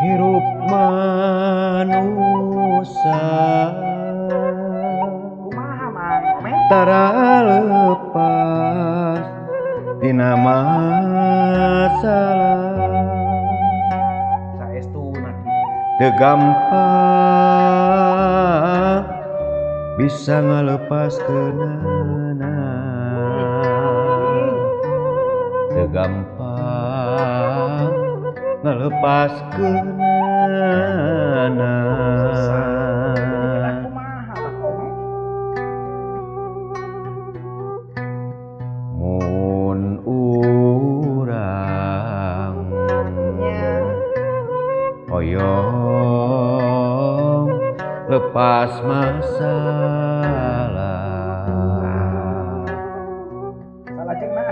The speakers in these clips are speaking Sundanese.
Hirup manusia Kumaha Mang Omen? Tara lepas tina masalah. Saestuna kitu. Teu gampang bisa ngalepaskeunana. Teu gampang ngalepaskeunana. Jadi kumaha Bang Omen? Mun urang hoyong lepas masalah, Salajengna.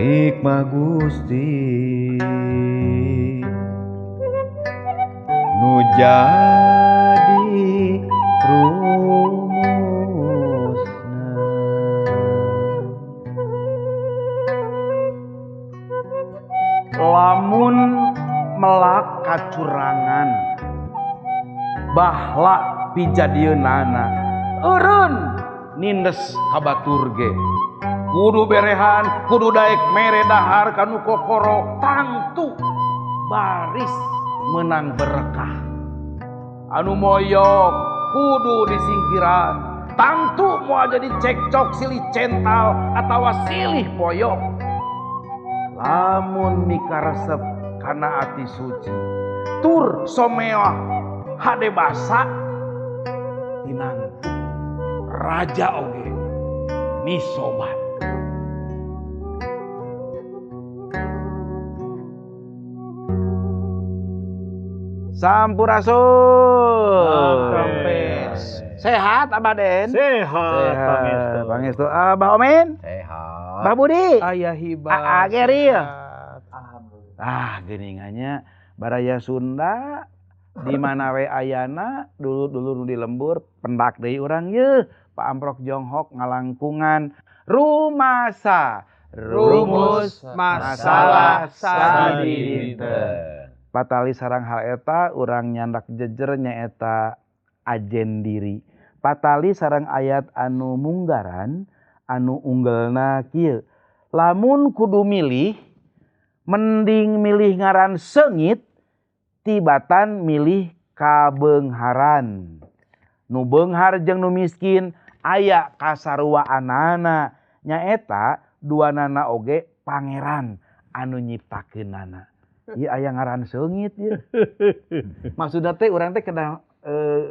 Hikmah Gusti nu jadi rumusna. Lamun melak kacurangan bahla pijadieunana eureun nindes ka batur ge kudu berehan kudu daek mere dahar kanu kokoro tangtu baris menang berkah anu moyok kudu disingkiran tangtu moal jadi cekcok silih cental atawa silih poyok lamun mikaresep kana ati suci tur someah hade basa tinangtu raja oge nisobat. Sampurasun. Rampes. Sehat Abah Den? Sehat, Pangestu. Pangestu. Abah Omen? Sehat. Bah Budi? Ayah hibah. Aa Geril. Sehat. Alhamdulillah. Ah, geuningannya baraya Sunda di mana we ayana dulu-dulu nu di lembur pendak deui urang yeuh Pak Amprok Jonghok ngalangkungan rumasa Rumus masalah sadidinten. Patali sarang hal eta urang nyandak jejer nyaeta ajen diri. Patali sarang ayat anu munggaran anu unggelna kieu. Lamun kudu milih mending milih ngaran seungit tibatan milih kabeungharan. Nu beunghar jeung nu miskin aya kasaruaanana nyaeta duanana oge pangeran anu nyiptakeunana. Ieu aya ngaran seungit ieu. Maksudna teh urang teh kedah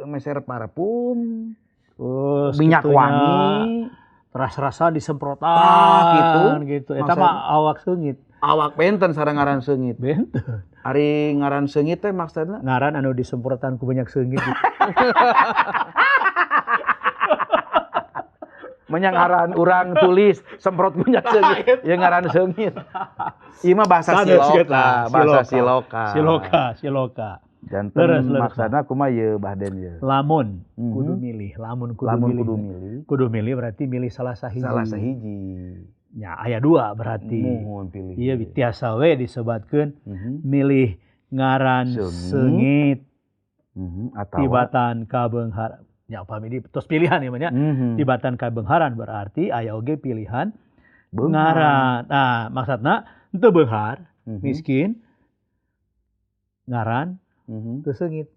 meser parfum, terus minyak gitunya, wangi, ras-rasa disemprotan tah gitu. Gitu. Eta mah awak seungit. Awak benten sareng ngaran seungit. Benten. Ari ngaran seungit teh maksudna ngaran anu disemprotan ku banyak seungit. Gitu. Menyang ngaran urang tulis semprot minyak seungit, ya ngaran seungit. Ieu mah bahasa siloka, bahasa siloka. Siloka, siloka. Janten maksudna kumaha ieu Bah Den ieu? Lamun kudu milih, lamun kudu lamun milih. Kudu milih. Kudu milih berarti milih salah sahiji. Salah sahiji. Nya aya dua berarti. Muhun pilih. Ieu tiasa we disebatkeun milih ngaran seungit atawa tibatan kabeunghar. Ya upami di tos pilihan ya nya. Tibatan kabeungharan berarti aya oge pilihan ngaran. Nah, maksudna henteu beunghar, miskin, ngaran teu seungit.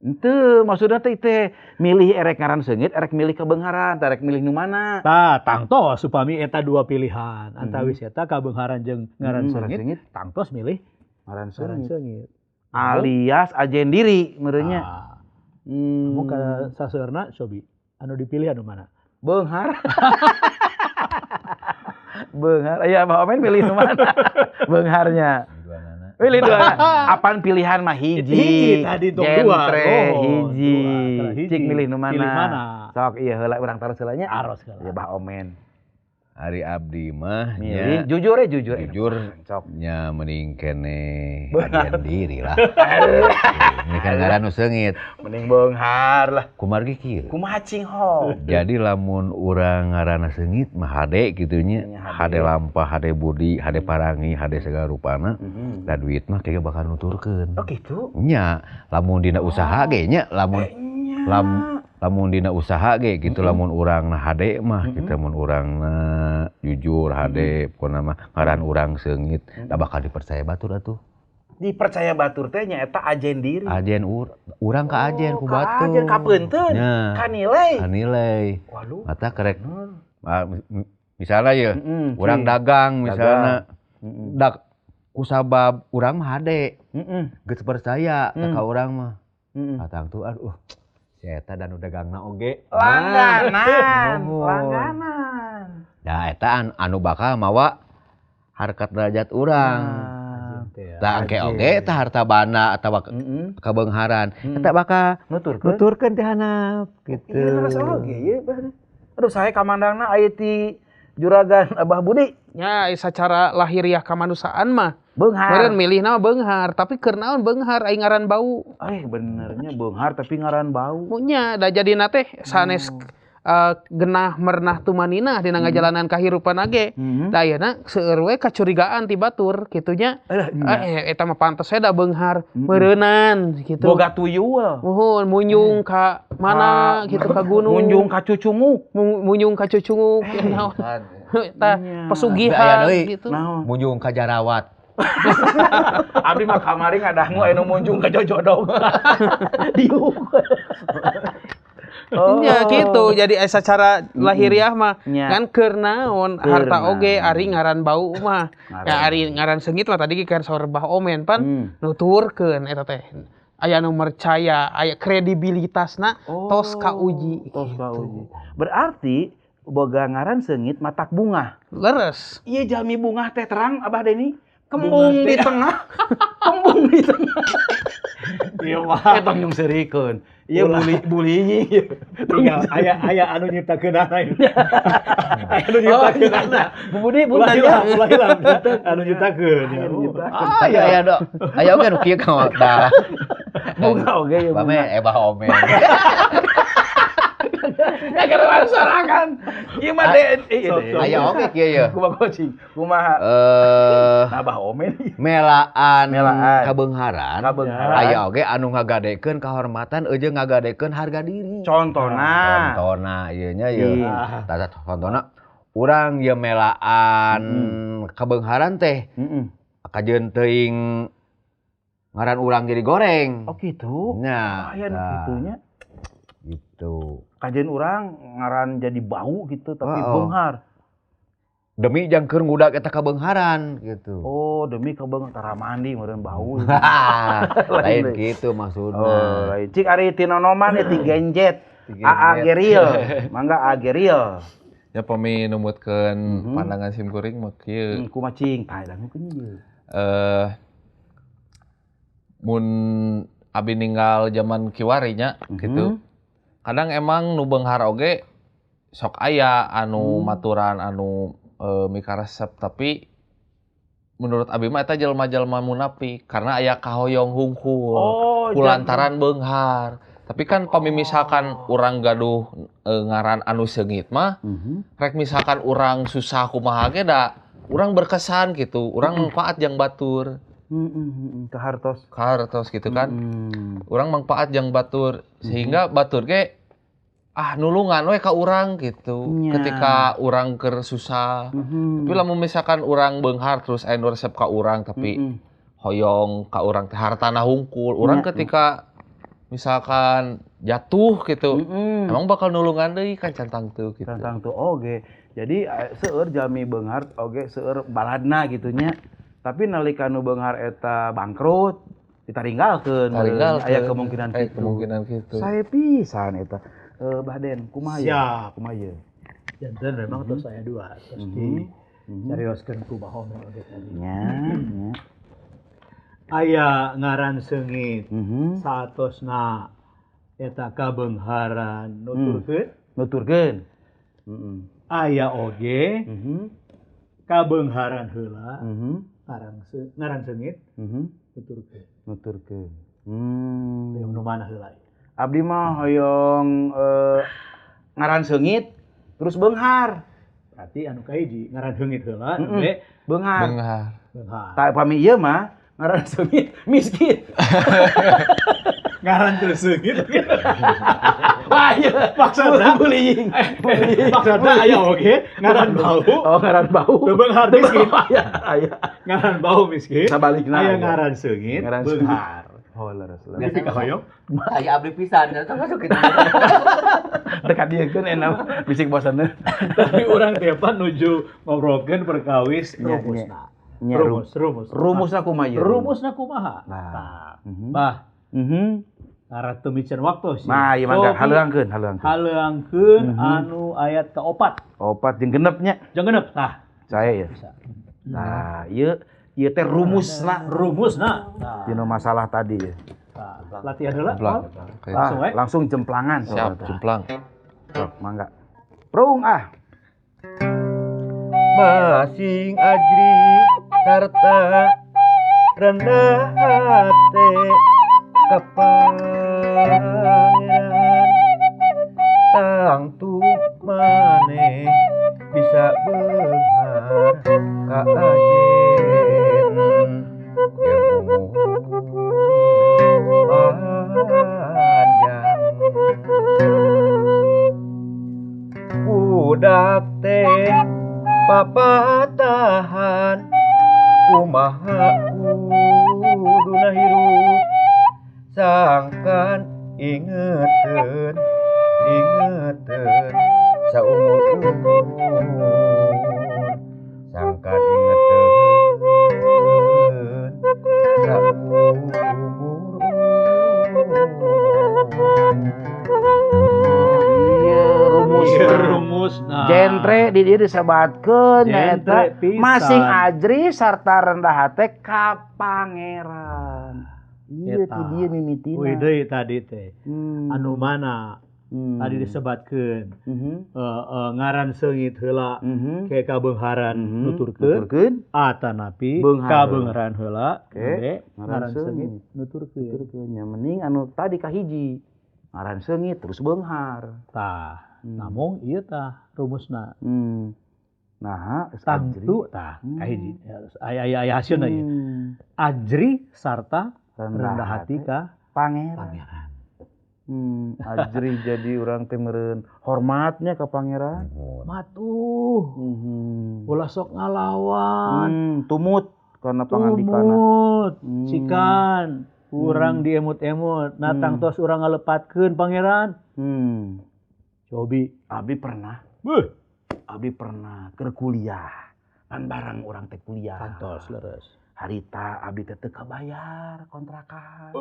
Henteu, maksudna teh teh milih erek ngaran seungit, erek milih kabeungharan, teh erek milih nu mana? Tah, tangtos upami eta dua pilihan. Antawis eta kabeungharan jeung ngaran seungit, tangtos milih ngaran seungit. Alias ajen diri meureunnya. Kamu ka saseurna cobi anu dipilih anu mana? Beunghar. Beunghar. Aya Abah Omen milih nu mana? Beungharnya. Pilih dua. Apaan pilihan mah hiji. Hiji tadi tong dua. Oh, hiji. Cik milih nu mana? Pilih mana? Sok ieu heula urang taros heula nya. Aros heula. Ya Bah Omen. Ari abdi mah milih jujur ya jujur. Jujur nya mending keneh ajen diri lah. Mending ngaran nu seungit. Mending beunghar lah. Kumargi kieu. Kumaha cing ho. Jadi lamun urang ngaranna seungit mah hade kitu nya. Hade lampah, hade budi, hade parangi, hade segala rupana. Da duit mah kayaknya bakal nuturkeun. Oh kitu? Nya, lamun dina usaha ge nya, lamun lamun dina usaha ge gitu, lamun urangna hade mah gitu, lamun urangna jujur hade pokona mah ngaran urang seungit da bakal dipercaya batur atuh. Dipercaya batur teh nyaeta ajen diri. Ajen urang ka ajen ku batur. Ka ajen kapeunteun, kanilai. Kanilai. Waduh. Mata kerek misalnya ya, urang dagang misalnya dak kusabab urang mah hade. Geus percaya ka urang mah. Atang tuh aduh si eta dan udah dagangna oge langganan, langganan. Nah eta anu bakal mawa harkat derajat urang. Tah engke oge eta harta banda atawa kabeungharan. Eta bakal nuturkeun teh hanap gitu. Ieu leres oge ieu. Aduh sae kamandangna aya ti Juragan Abah Budi. Nya sacara lahiriah kamanusiaan mah beunghar. Meureun milihna mah beunghar, tapi keur naon beunghar ai ngaran bau. Benernya beunghar tapi ngaran bau. Nya da jadina teh sanes genah merenah tumanina dina ngajalanan kahirupan age. Da ayeuna seueur we kacurigaan ti batur kitu nya. Eta mah pantes we da beunghar meureunan kitu. Boga tuyul. Muhun munyung ka mana gitu ka gunung. Munyung ka cucunguk. Munyung ka cucunguk naon. Tah pesugihan gitu. Munyung ka jarawat. Abdi mah kamari ngadangu anu munjung ka jojodong. Diuk. Oh. Ya gitu, jadi secara lahiriah mah kan keur naon harta oge ari ngaran bau mah. Ya ari ngaran seungit mah tadi kan saur Bah Omen pan nuturkeun eta teh. Aya nu percaya, aya kredibilitasna tos kauji. Tos kauji. Berarti boga ngaran seungit matak bunga. Leres. Iya jalmi bunga teh terang Abah Deni. Kembung di tengah. Kembung di tengah. Iya mah. Eta nyung seurikeun. Iya buli tinggal aya anu nyiptakeunana. Aya anu nyiptakeunana. Bu Budi punten ya. Ulah hilang. Anu nyiptakeun. Aya aya do. Aya oge nu kieu ka dah. Bunga oge ya. Bame Bah Omen. Ya karena sorangan. Ieu mah de aya oge kieu ye. Kumaha kucing? Kumaha? Nah Bah Omen. Melaan kabeungharan. Aya oge anu ngagadekeun kahormatan jeung ngagadekeun harga diri. Contona. Contona ieu nya ieu. Tah contona urang ieu melaan kabeungharan teh. Kajeun teuing ngaran urang jadi goreng. Oh kitu. Nya. Aya nu kitunya. Gitu. Kajian orang ngaran jadi bau gitu tapi beunghar. Demi jangkeur ngudak eta kabeungharan gitu. Oh, demi kabeung tara mandi meureun bau. Lain gitu maksudna. Oh, lain. Cik ari tinonoman ti genjet. AA Geril. Mangga A Geril. Ya pami numutkeun pandangan sim kuring mah kieu. Kumaha cing? Tah dangukeun ieu. Mun abi ninggal zaman kiwari nya gitu. Kadang emang nu beunghar oge sok aya anu maturan anu mikaresep tapi menurut abi mah eta jelema-jelema munafik karena aya kahoyong hungkul kulantaran beunghar. Tapi kan pami misalkan urang gaduh ngaran anu seungit mah rek misalkan urang susah kumaha ge da urang berkesan gitu, urang manfaat jang batur. Kahartos. Kahartos gitu kan. Urang manfaat jang batur sehingga batur ge nulungan we ka urang gitu. Ketika urang keur susah. Tapi lamun misalkan urang beunghar terus aya nu resep ka urang tapi hoyong ka urang teh hartana hungkul. Urang ketika misalkan jatuh gitu, emang bakal nulungan deui kan cantang teu gitu. Cantang teu oge. Jadi seueur jalmi beunghar oge seueur baladna gitu nya. Tapi nalika nu beunghar eta bangkrut, ditaringgalkeun. Aya kemungkinan kitu. Kemungkinan kitu. Sae pisan eta. Bah Den, kumaha ye? Siap. Kumaha ye? Janten memang tos aya dua, tos di carioskeun ku Bah Omen oge tadi. Nya, nya. Aya ngaran seungit saatosna eta kabeungharan nuturkeun. Nuturkeun. Aya oge kabeungharan heula ngaran seungit nuturkeun. Nuturkeun. Hoyong nu mana heula? Abdi mah hoyong ngaran seungit terus beunghar. Berarti anu kahiji ngaran heungit heula nembe beunghar. Beunghar. Tah pami ieu mah ngaran seungit miskin. Ngaran terus seungit. Wah, iya. Maksudna bullying. Maksudna aya oge ngaran bau. Oh, ngaran bau. Teu beunghar miskin. Aya, aya. Ngaran bau miskin. Sabalikna. Aya ngaran seungit beunghar. Oh, leres. Tapi kahoyong aya abdi pisan, sok masuk kitu. Dekat diekeun enak bisik bosanna. Tapi urang teh pan nuju ngobrolkeun perkawis rumusna. Rumus. Rumusna kumaha ieu? Rumusna kumaha? Tah. Bah. Arah teu miceun waktu sih. Nah, ieu mangga haleuangkeun, haleuangkeun. Haleuangkeun anu ayat ka-4. 4 jeung genep nya. Jeung genep tah. Saya ya. Nah, ieu ieu teh rumusna, rumusna. Nah. Dina masalah tadi ya. Tah, latihan heula. Langsung we. Langsung jemplangan. Siap, jemplang. Sok, mangga. Prung ah. Masing ajri sarta rendah hate ka pangeran tangtu maneh bisa beunghar ka ajen jeung umur panjang budak teh papatahan kumaha kuduna hirup sangkan ingeteun ingeteun saumur-umur sangkan ingeteun saumur-umur. Rumus nah. Genre di dieu disebatkeun nyaeta masing ajri sarta rendah hate ka pangeran. Ieu ti dieu mimitina. Wih deui tadi teh. Anu mana? Tadi disebatkeun. Ngaran seungit heula ke kabeungharan nuturkeun atanapi kabeungharan heula ke ngaran seungit nuturkeun. Nya mending anu tadi kahiji. Ngaran seungit terus beunghar. Tah. Namung ieu tah rumusna. Nah, tangtu tah kahiji. Aya aya hasilna ieu. Ajri sarta rendah hati ka pangeran. Ajri jadi urang teh meureun hormatnya ka pangeran. Matuh. Ulah sok ngalawan. Tumut kana pangandikana. Tumut. Cikan urang diemut-emut, nah tangtos urang ngalepatkeun pangeran. Cobi, abi pernah. Beuh. Abi pernah keur kuliah. Pan barang urang teh kuliah. Kantos leres. Harita abi teh teu kabayar kontrakan.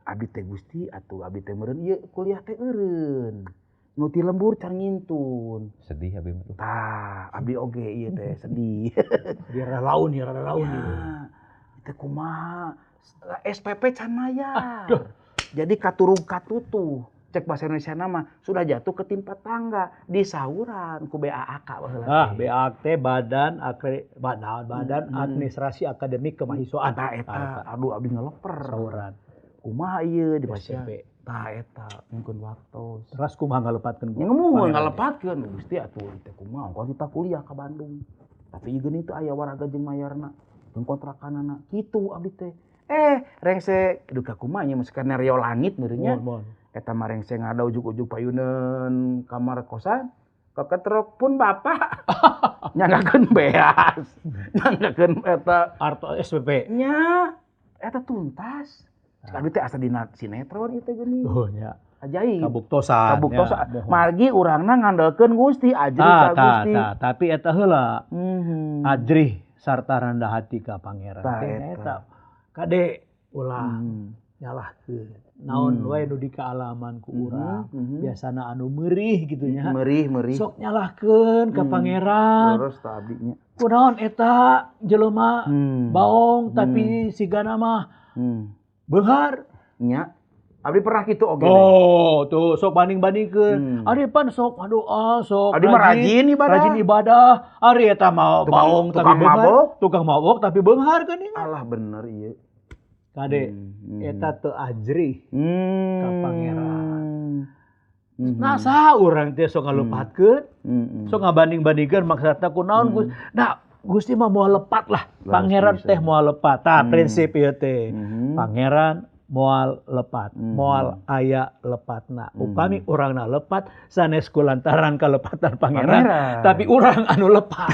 Abi teh Gusti atuh abi teh meureun ieu kuliah teh eureun. Nu ti lembur can ngintun. Sedih abi mah tuh. Tah, abi oge ieu teh sedih. Di ralaun ya, ralaun. Teh kumaha? SPP can mayar. Jadi katurung katutuh. Cek bahasa Indonesia nama sudah jatuh ketimpa tangga disauran ku BAAK baheula. Ah, BAAK Badan Badan Administrasi Akademik Kemahasiswaan. Tah eta, aduh abdi ngeleper. Sauran. Kumaha ieu di SPP. Tah eta mungkin waktos. Teras kumaha ngalepatkeun? Nya mun ngalepatkeun Gusti atuh teh kumaha ongkoh kita kuliah ka Bandung. Tapi ieu geuning teu aya waraga jeung mayarna, jeung kontrakanana. Kitu abdi teh. Rengse duka kumaha nya mah skenario langit meureun nya. Eta mah rengse ngada ujug-ujug payuneun kamar kosan, keketrok pun bapak nyanggakeun beas, nyanggakeun eta arto SPP. Nya, eta tuntas. Abdi teh asa dina sinetron ieu teh geuning. Oh nya. Ajaib. Kabuktosan. Kabuktosan. Margi urangna ngandelkeun Gusti, ajrih ka Gusti. Tapi eta heula. Ajrih sarta rendah hati ka pangeran. Eta. Kade ulah nyalahkeun. Naon wae nu dikaalaman ku urang, biasana anu meurih gitu nya. Meurih. Sok nyalahkeun ka pangeran. Terus ta abdi nya. Kunaon eta jelema baong tapi sigana mah beunghar nya. Abdi pernah kitu oge. Oh, tuh sok banding-bandingkeun. Ari pan sok ngadoa, sok Abdi mah rajin ibadah. Rajin ibadah. Ari eta mah baong tapi beunghar, tukang mabok tapi beunghar geuning. Alah bener ieu. Kade eta teu ajrih ka pangeran. Nah, saha urang teh sok ngalupatkeun, sok ngabanding-bandingkeun maksudna kunaon Gusti. Nah, Gusti mah moal lepat lah. Pangeran teh moal lepat. Tah prinsip ieu teh. Pangeran moal lepat, moal aya lepatna. Upami urangna lepat, sanes kulantaran kalepatan pangeran, tapi urang anu lepat.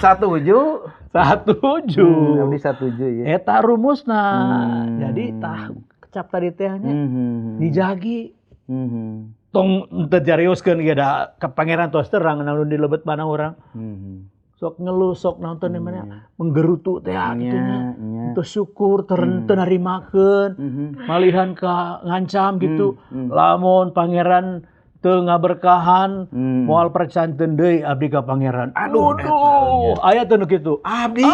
Satuju. Satuju. Abdi satuju ya. Eta rumusna. Jadi tah kecap tadi teh nya dijagi. Tong teu jarioskeun ge da ka pangeran tos terang naon di lebet mana urang. Sok ngeluh, sok nonton di mana menggerutu teh gitu nya. Teu syukur, teu narimakeun, malihan ka ngancam gitu. Lamun pangeran teu ngaberkahan, moal percanten deui abdi ka pangeran. Aduh, aya teu nu kitu. Abdi.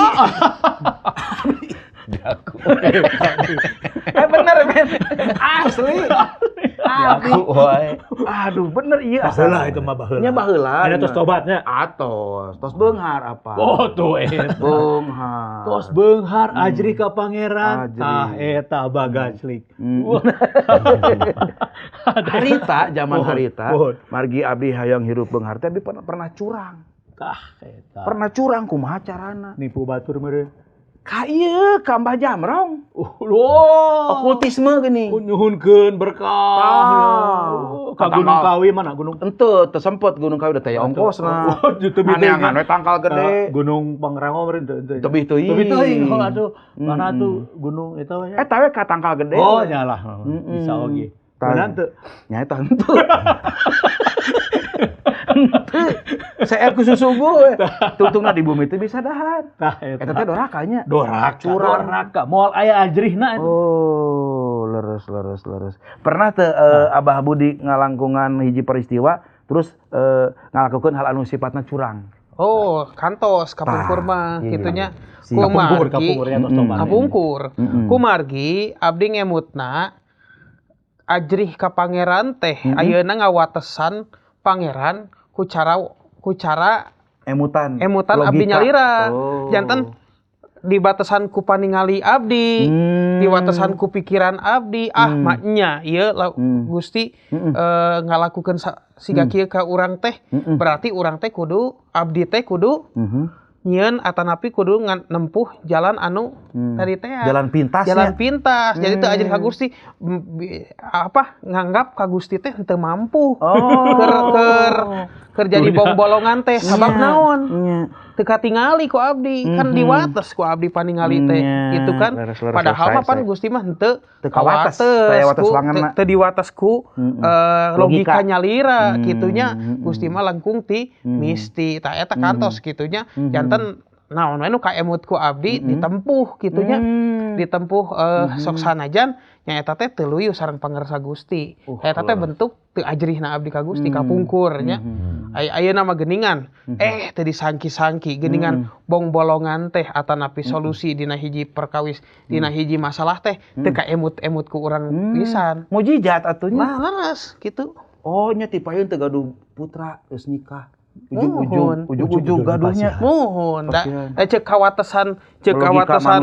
Jago. Bener, men. Asli. Abdi. Aduh, bener iya. Baheula itu mah baheula. Nya baheula. Ada tos tobatnya. Atos, tos beunghar apa? Oh, tuh eta. Beunghar. Tos beunghar ajrih ka pangeran. Tah eta bagaclik. Harita, zaman harita, margi abdi hayang hirup beunghar teh abdi pernah curang. Tah eta. Pernah curang kumaha carana? Nipu batur meureun. Ka ieu ka Mbah Jamrong. Oh, okultisme geuning. Nyuhunkeun berkah. Ka Gunung Kawi mana gunung? Henteu, teu sempet Gunung Kawi da teh ongkosna. Aneangan we tangkal gede. Gunung Pangrango meureun teu. Tebih teuing. Tebih teuing oh atuh. Mana atuh gunung eta we? Eta we ka tangkal gede. Oh nyalah. Bisa oge. Beunang teu? Nya eta henteu. Saya ku susugu we. Tungtungna di bumi teh bisa dahar. Tah eta. Eta teh doraka nya. Doraka. Curang. Doraka. Moal aya ajrihna eta. Oh, leres. Pernah teu Abah Budi ngalangkungan hiji peristiwa terus ngalakukeun hal anu sifatna curang? Oh, kantos kapungkur mah kitu nya. Kapungkur nya tos tobat. Kapungkur. Kumargi abdi ngemutna ajrih ka pangeran teh ayeuna ngawatesan pangeran ku cara emutan abdi nyalira. Janten dibatesan ku paningali abdi, diwatesan ku pikiran abdi, ah maknya ieu Gusti ngalakukeun siga kieu ka urang teh, berarti urang teh kudu abdi teh kudu nyieun atanapi kudu nempuh jalan anu tadi teh jalan pintas. Jalan pintas. Jadi teu ajrih ka Gusti apa nganggap ka Gusti teh henteu mampu. Keur jadi bong-bolongan teh sabab naon? Teu katingali ku abdi, kan diwates ku abdi paningali teh gitu kan. Padahal mah pan Gusti mah henteu kawates, teu diwates ku logika nyalira kitunya. Gusti mah langkung ti misti. Tah eta kantos kitunya. Janten naon we nu kaemut ku abdi ditempuh kitunya. Ditempuh sok sanajan nya eta teh teu luyu sareng pangersa Gusti. Eta teh bentuk teu ajrihna abdi ka Gusti kapungkur nya. Ayeuna mah geuningan teu disangki-sangki geuningan bong-bolongan teh atanapi solusi dina hiji perkawis dina hiji masalah teh teu kaemut-emut ku urang pisan. Mujizat atuh nya. Nah, leres kitu. Oh nya ti payun teu gaduh putra geus nikah. Ujung-ujung gaduhnya. Muhun. Da cek kawatesan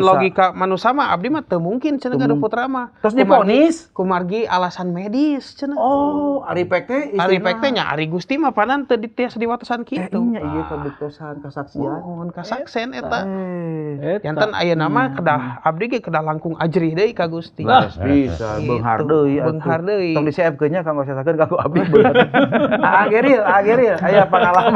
logika manusia mah abdi mah teu mungkin cenah gaduh putra mah. Terus diponis kumargi alasan medis cenah. Oh, ari pek teh ari pek teh nya ari Gusti mah panan teu ditiasa diwatesan kitu. Nya ieu kabuktosan kasaksian. Muhun kasaksen eta. Janten ayeuna mah kedah abdi ge kedah langkung ajrih deui ka Gusti. Bisa beunghar deui. Beunghar deui. Tong di-CF-keun nya kanggo sasakeun ka ku abdi. Ageril aya pengalaman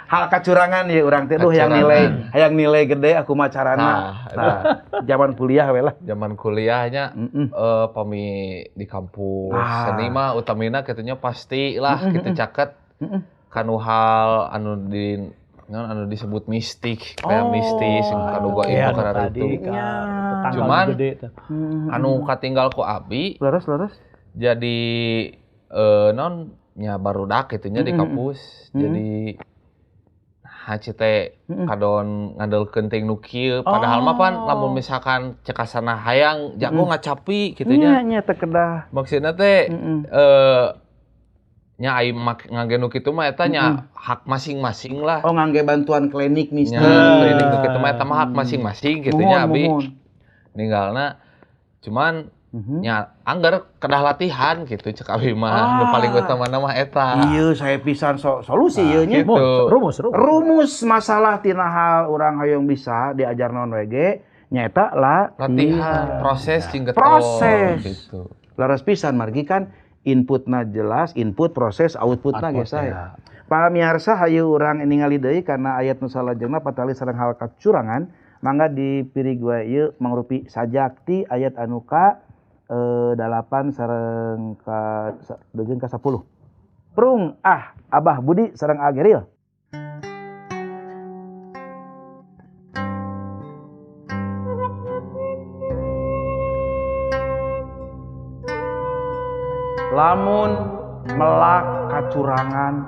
hal kacurangan ya urang teh duh yang nilai gede aku mah carana. Nah, zaman kuliah we lah. Zaman kuliahnya pami di kampus seni mah utamina kitunya pasti lah kitu caket kanu hal anu di anu disebut mistik kayak mistis kanu gua itu karena itu. Cuman anu katinggal ku abi. Leres. Jadi non nya barudak itunya di kampus. Jadi haci teh kadon ngandelkeun teh nu kieu padahal mah pan lamun misalkan cekasana hayang jago ngacapi kitu nya. Nya teh kedah. Maksudna teh nya ai ngangge nu kitu mah eta nya hak masing-masing lah. Oh ngangge bantuan klinik misalnya. Klinik nu kitu mah eta mah hak masing-masing kitu nya abi. Ninggalna cuman nya anggar kedah latihan gitu cek abi mah nu paling utamana mah eta. Ieu saya pisan solusi ieu nya. Gitu. Rumus masalah tina hal urang hoyong bisa diajar naon we ge nyaeta latihan proses jeung getol proses gitu. Leres pisan margi kan inputna jelas, input proses outputna ge sae. Pamiarsa hayu urang ningali deui kana ayat nu salajengna patali sareng hal kacurangan mangga dipirig wae ieu mangrupi sajak ti ayat anu ka 8 sareng ka dugi ka 10. Prung ah Abah Budi sareng Ageril. Lamun melak kacurangan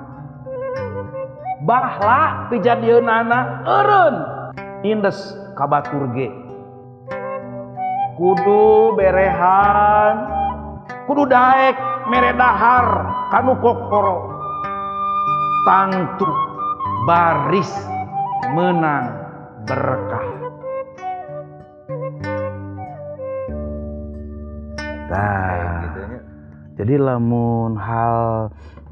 bahla pijadieunana eureun indes ka batur ge kudu berehan kudu daek mere dahar kanu kokoro tangtu baris menang berkah. Tah jadi lamun hal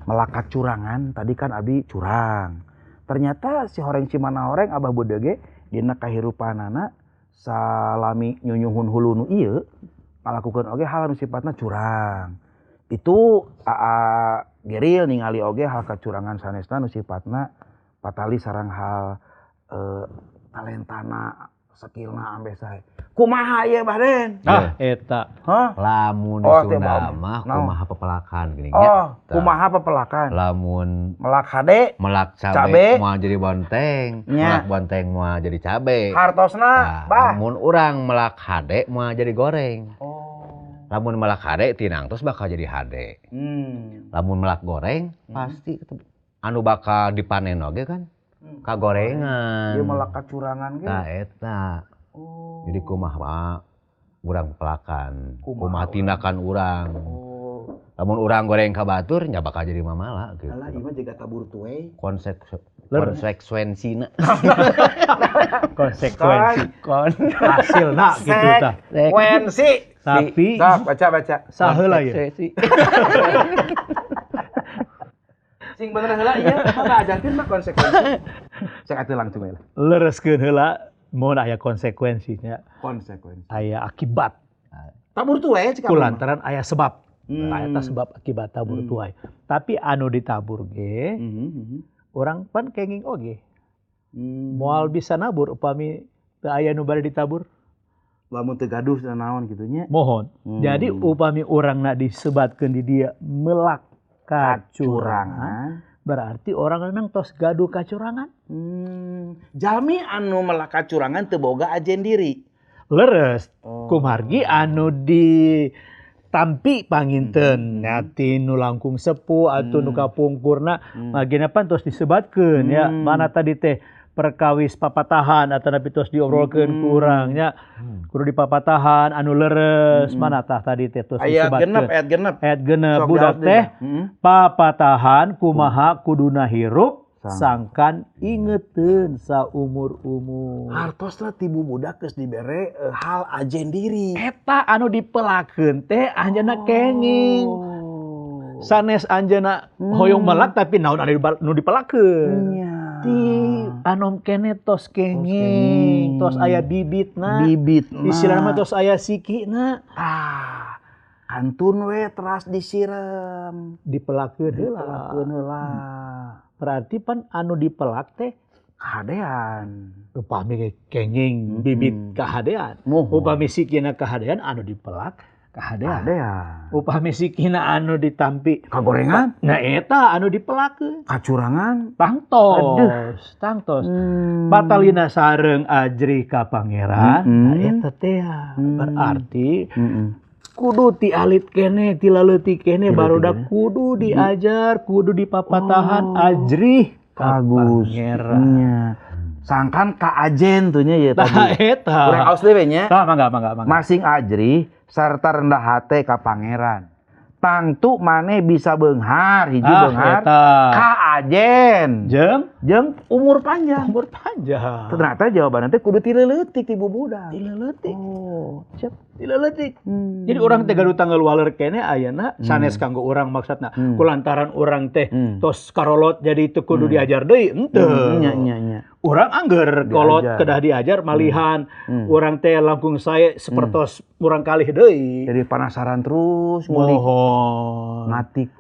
melak kacurangan tadi kan abi curang. Ternyata si horeng cimana horeng Abah Bude ge dina kahirupanana salami nyunyuhun hulu nu ieu ngalakukeun oge hal anu sifatna curang. Itu aa Geril ningali oge hal kacurangan sanesna nu sifatna patali sareng hal talentana skillna ambe sae. Kumaha ieu Bah Den? Ah eta. Hah? Lamun di Sunda mah kumaha pepelakan geuning nya. Oh, kumaha pepelakan? Lamun melak hade, melak cabe moal jadi bonteng, melak bonteng moal jadi cabe. Hartosna, bah. Lamun urang melak hade moal jadi goreng. Oh. Lamun melak hade tinang terus bakal jadi hade. Lamun melak goreng pasti anu bakal dipanen oge kan kagorengan. Ieu melak kacurangan ge. Tah eta. Oh. Jadi kumaha urang pelakan, kumaha tindakan urang. Oh. Lamun urang goreng ka batur nya bakal jadi mamala gitu. Alah ieu mah jiga tabur tuei. Konsekuensina. Konsekuensi. Hasilna gitu tah. Konsekuensi. Tapi sok baca. Saheula ieu. Sing bener heula ieu mah ajarkeun mah konsekuensi. Cek atuh langsung we lah. Lereskeun heula. Mohon aya konsekuensinya. Konsekuensi. Aya akibat. Tabur tuai cik kulantaran aya sebab. Eta sebab akibat tabur tuai. Tapi anu ditabur ge, urang pan kenging oge. Moal bisa nabur upami teu aya nu bade ditabur. Lamun teu gaduh naon kitu nya. Mohon. Jadi upami urangna disebatkeun di dia melak kacurangan. Berarti orang memang tos gaduh kacurangan. Jalmi anu melak kacurangan teu boga ajen diri. Leres. Oh. Kumargi anu ditampi panginten. Nyati nu langkung sepuh atau nu kapungkurna margina pan tos disebatkeun ya. Mana tadi teh perkawis papatahan atau napi tos diobrolkeun ku urang nya. Kudu dipapatahan anu leres mana tah tadi teh tos disebatkeun. Ayat genep budak teh papatahan kumaha kuduna hirup sangkan ingeteun saumur-umur. Hartosna ti budak geus dibere hal ajen diri. Eta anu dipelakeun teh anjeunna kenging. Sanes anjeunna hoyong melak tapi naon anu dipelakeun. Ti anom kene tos kenging, tos aya bibitna. Istilahna mah tos aya sikina. Ah, kantun we teras disiram, dipelakeun heula. Dipelakeun heula. Berarti pan anu dipelak teh kahadean. Upami kenging bibit kahadean. Upami sikina kahadean anu dipelak kahadean. Upami sikina anu ditampi kagorengan. Nah eta anu dipelakeun. Kacurangan. Tangtos, tangtos. Patalina sareng ajri ka pangeran. Nah eta teh berarti kudu ti alit kene, ti laleutik kene barudak kudu diajar, kudu dipapatahan ajrih ka pangeran. Sangkan ka ajen tuh nya ieu tadi. Eta. Urang aos deui nya. Tah mangga mangga mangga. Masing ajrih sarta rendah hate ka pangeran. Tangtu maneh bisa beunghar, hiji beunghar ka ajen. Jeung umur panjang. Umur panjang. Ternyata jawabanna teh kudu ti leutik ti bubudak. Ti leutik. Oh, siap. Ti leutik. Jadi urang teh gaduh tanggal waler keneh ayeuna sanes kanggo urang maksudna. Kulantaran urang teh tos karolot jadi teu kudu diajar deui henteu. Nya nya nya. Urang angger kolot kedah diajar malihan urang teh langkung sae sapertos murang kalih deui. Jadi penasaran terus ngulik. Mohon. Ngatik.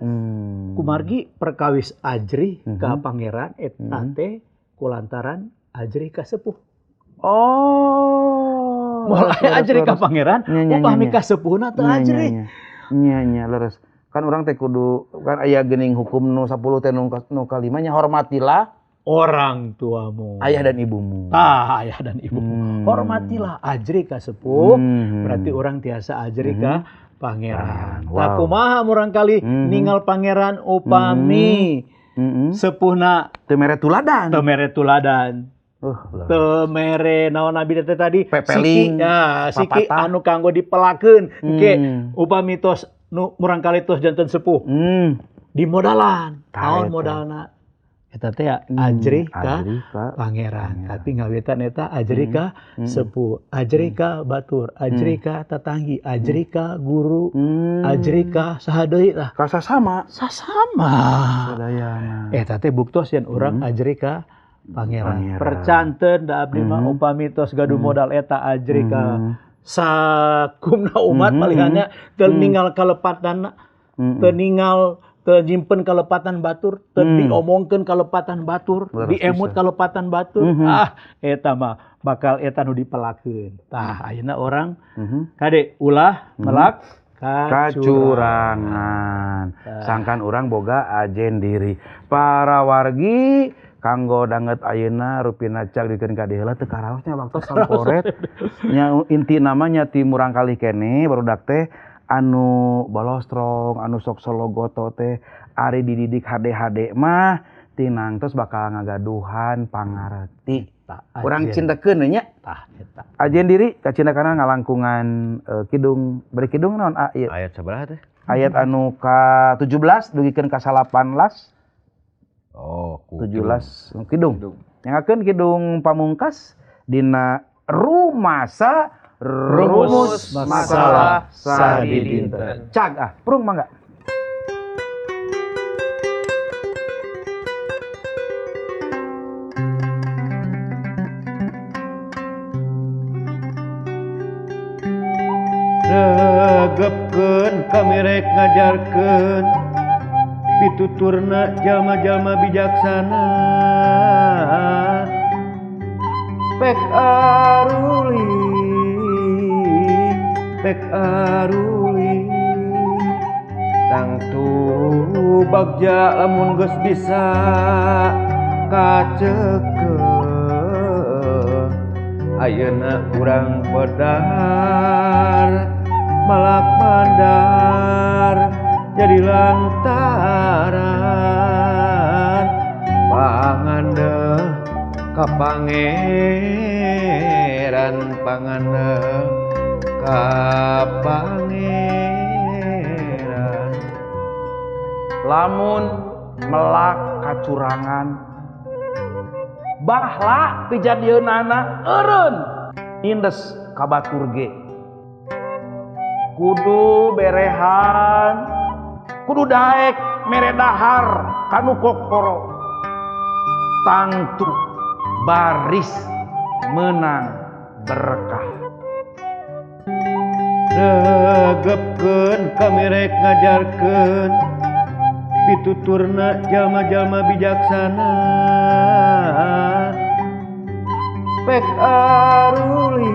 Kumargi perkawis ajrih ka pangeran eta teh kulantaran ajrih ka sepuh. Oh. Mulai ajrih ka pangeran, upami ka sepuhna teu ajrih. Nya nya leres. Kan urang teh kudu kan aya geuning hukum nu 10 teh nu kalima nya hormatilah orang tuamu, ayah dan ibumu. Ah, ayah dan ibumu. Hormatilah ajrih ka sepuh, berarti orang tiasa ajrih ka pangeran. Wow. Tah kumaha murang kali ningal pangeran upami sepuhna teu mere tuladan. Teu mere tuladan. Teu mere naon abi teh tadi? Pepeling. Siki, ya, siki anu kanggo dipelakeun. Engke upami tos nu murang kali tos janten sepuh. Di modalan. Naon modalna? Eta teh ajrih ka pangeran. Tapi ngawitan eta ajrih ka sepuh, ajrih ka batur, ajrih ka tatanggi, ajrih ka guru, ajrih ka saha deui tah. Ka sasama. Sasama. Sadayana. Eta teh buktos yen urang ajrih ka pangeran. Percanten da abdi mah upami tos gaduh modal eta ajrih ka sakumna umat malihannya teu ninggal kalepatanna, teu ninggal teu nyimpen kalepatan batur, teu diomongkeun kalepatan batur, diemut kalepatan batur. Ah, eta mah bakal eta nu dipelakeun. Tah, ayeuna orang kade ulah melak kacurangan. Sangkan urang boga ajen diri. Para wargi kanggo danget ayeuna rupina cag dikeun ka dieu heula teu karaosnya waktu samporet. Nya inti namanya ti murang kalih keneh barudak teh anu bolostrong, anu sok sologoto teh ari dididik hade-hade mah tinang terus bakal ngagaduhan pangareti. Urang cintakeun nya. Tah eta. Ajen diri kacindakana ngalangkungan kidung, bari kidung naon a ieu? Ayat sabaraha teh? Ayat anu ka 17 dugikeun ka 18. Oh, 17 kidung. Nyangakeun kidung pamungkas dina rumasa rumus masalah sadidinten. Cag ah, prung mangga. Regepkeun kami rek ngajarkeun pituturna jalma-jalma bijaksana. Pek aruli, pek aruli, tangtu bagja lamun geus bisa kacekeun. Ayeuna urang pedar malak mandar jadi lantaran pangandeuh ka pangeran, pangandeuh ka pangeran. Lamun melak kacurangan bahla pijadieunana eureun indes ka batur ge. Kudu berehan, kudu daek mere dahar kanu kokoro. Tangtu baris menang berkah. Regepkeun kami rek ngajarkeun pituturna jalma-jalma bijaksana. Pek aruli,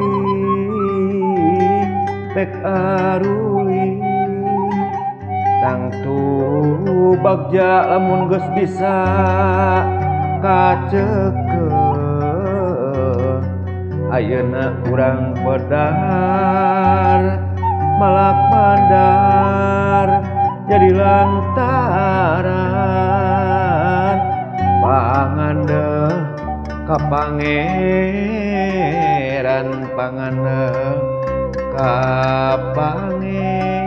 pek aruli, tangtu bagja lamun geus bisa kacekeun. Ayeuna urang pedar malak mandar jadi lantaran. Pangandel ka pangeran, pangandel ka pangeran.